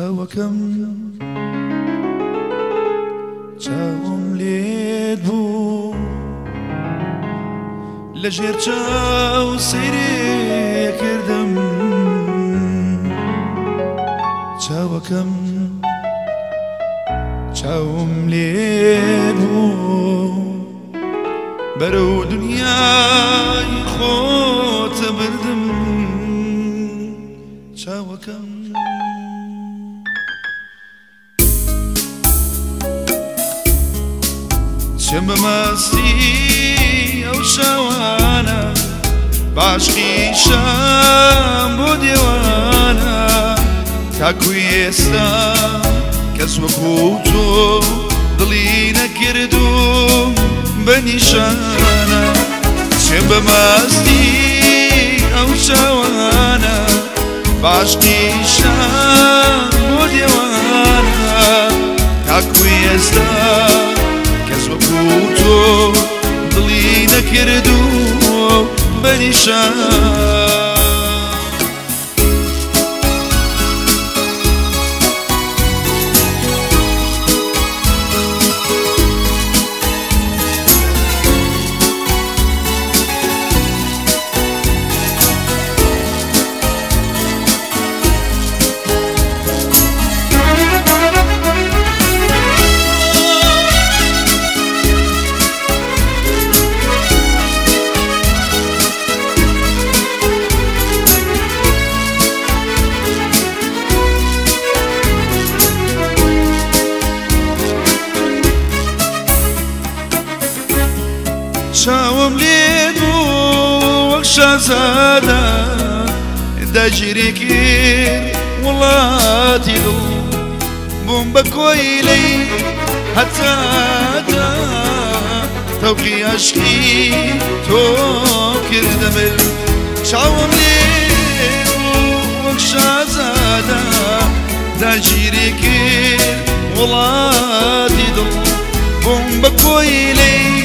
چاوەکەم چاوم لێت بوو لەژێر چاو سەیرێ کردم چاوەکەم چاوم لێت بوو بەرەو دنیای خۆتە بردم چاوەکەم چم بە مەستی ئەو شەوانە باشقی شام بۆ دێوانە تاکوی ئێستا کەس وەکو تۆ دڵی نەکردوم بە نیشانە چم بە مەستی ئەو شەوانە باشقی شام بۆ دێوانە تاکوی ئێستا کەس وەکو تۆ دڵی نەکردوم بە نیشانە. چاوم لێت بوو وەک شازادە داگیری کرد وڵاتی دڵ بووم بە کۆیلەی هەتا تەوقی عەشقی تۆ کردە مل چاوم لێت بوو وەک شازادە داگیری کرد وڵاتی دڵ بووم بە کۆیلەی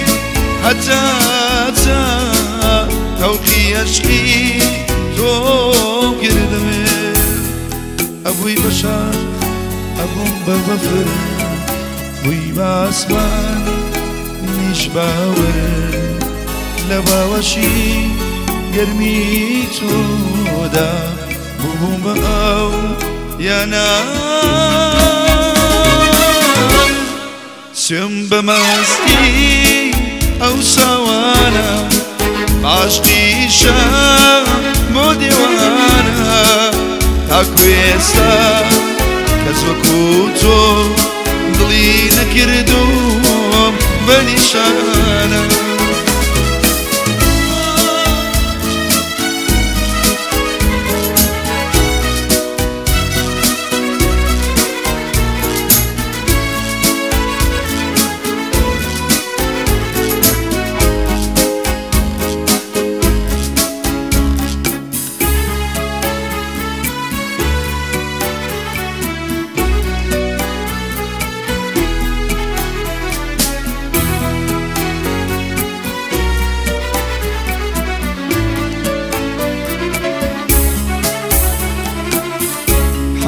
هەتا تەوقی عەشقی تۆ کردمێ ئەبووی بە شاخ ئەبووم بە بەفر بووی بە ئاسمان منیش باوەر لە باوەشی گەرمی تۆدا بووم بە ئاو یانا سم بە مەستی ئەو ساوانە عاشقی شام بۆ دێوانە تاکو ئێستا کەس وەکو تۆ دڵی نەکردوم بە نیشانە.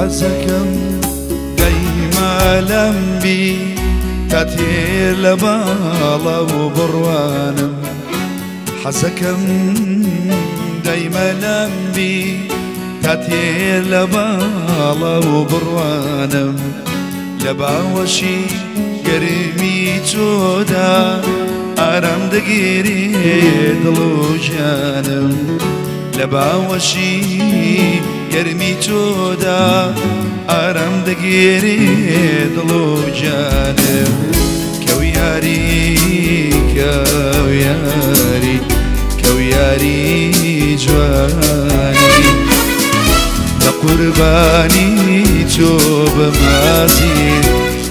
حەزەکەم دایما لەم بی تا تێر لە باڵا و بڕوانم حەزەکەم دایما لەم بی تا تێر لە باڵا و بڕوانم لە باوەشی گەرمی تۆدا ئارام دەگیرێ دڵ و ژیانم لە باوەشی گەرمی تۆدا ئارام دەگیرێ دڵ و گیانم کەو یاری کەو یاری کەو یاری جوانی لە قوربانی تۆ بمازی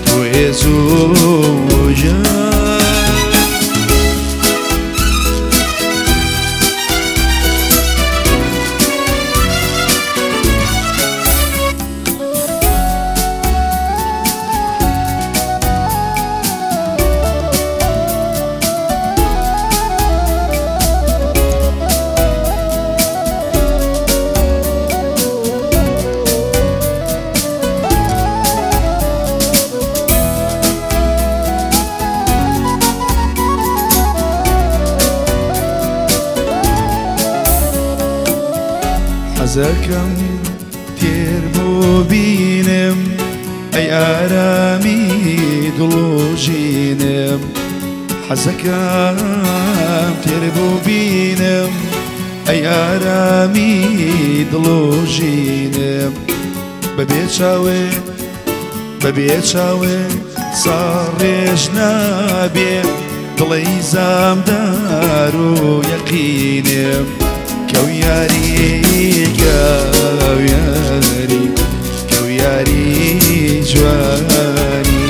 تۆ هێز و ژیان. حەزەکەم تێر بۆ بینم ئەی ئارامی دڵ و ژینم حەزەکەم تێر بۆ بینم ئەی ئارامی دڵ و ژینم بەبێ چاوێ بەبێ چاوێ ساڕێژ نابێ دڵی زامدار و یەقینم کەو یاری کەو یاری کەو یاری جوانی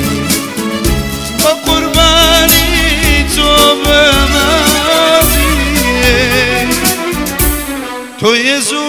بە قوربانی تۆ بەمازی تۆ یێز و